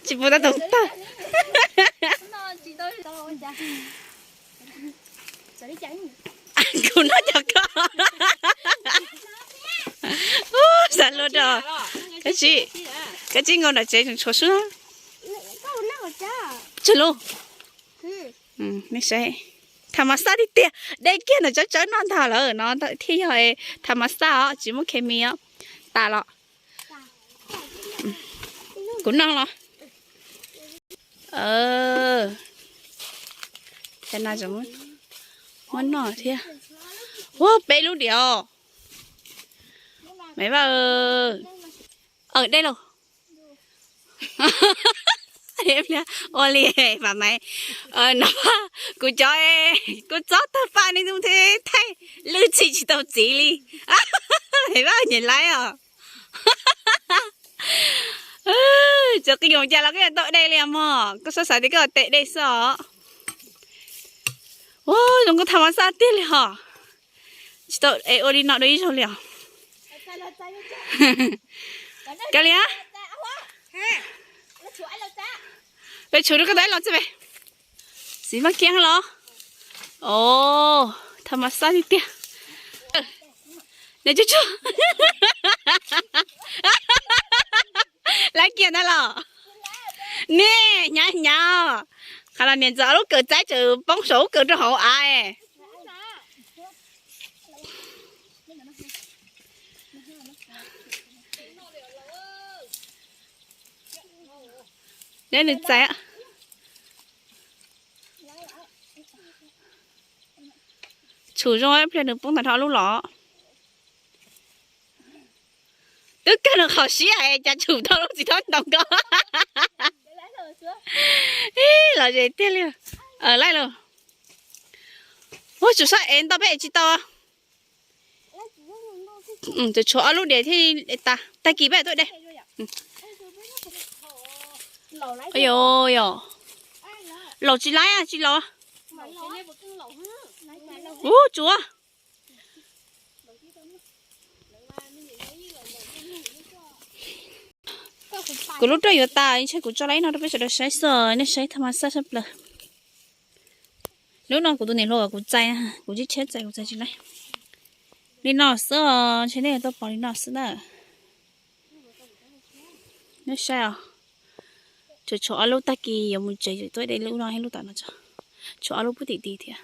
Tsis pub tab toog tawg. Kuv noj cov koj. Xav luaj rau. Koj tsis, koj tsis nkaus nram tsev tseem tshuav xwb. Tsawg lub? Nej saib, tham mas xaj tiag tiag, de kiag ntawm tsawb tsawb noj ntag lawm no thiaj yog tham mas xaj os, tsis muaj khes mis os. Tas los. Kuv noj los. Cov no muab noj thiab. Ua peb lub diam os. Maiv Vaj, aw dej lauj. Ua li Vam Maiv, no kuv cov, kuv txob tag paj niaj hnub thiab thaij lwj txhij tsis tau txiv li. Maiv Vaj nyiam laib os. Txawm qi yoos cas los koj yuav tau dej li mog, koj xav xav tias koj tes dej xwb os. Ua zoo nkauj tham mas xaj tiag li hos. Tsis tau es ua li no dua ib zaug li os. Kav liam, peb tshuav rau koj tau ib los txij pem. Txiv Vaj Kiab los. Os, tham mas xaj tiag tiag. Nws tsuag tsuag. Laib kiag ntag los. Nej hnyav hnyav, qhov los niam ntxawm ob lub kawm txaib tseem poob saum ub kawm rau hauv av. Neb nws txais. Tshum zoo ib pliag nws poob tag nrho lub los. Twb kawg nws qhov siab es cas tshum tau lub txiv thaub ntoo ko. Ib los zes tiag li. Laij los. Ua tsum sab es ntau peb es tsis tau. Tshuav ob lub diam thiaj tas, tag kis peb tuaj de. Yog, laus tsis laib tsis laus. Ub, tsuav. Kuv lub rooj yuav tas, ntshe kuv tso lawm ib no rau peb sawv daws saib xwb, nej saib tham mas xaj sab plaws. Lub no kuv tus niam hluas kuv txais, kuv tsis tshiab txais, kuv txais tsis laib. Li no xwb, ntshe nej yuav tau pom li no xwb na. Nej saib os, tsuas tshuav ob lub, tag kis yuav mus tsev tuaj de lub no thiab lub tom no tso. Tshuav ob lub pub tim tid thiab.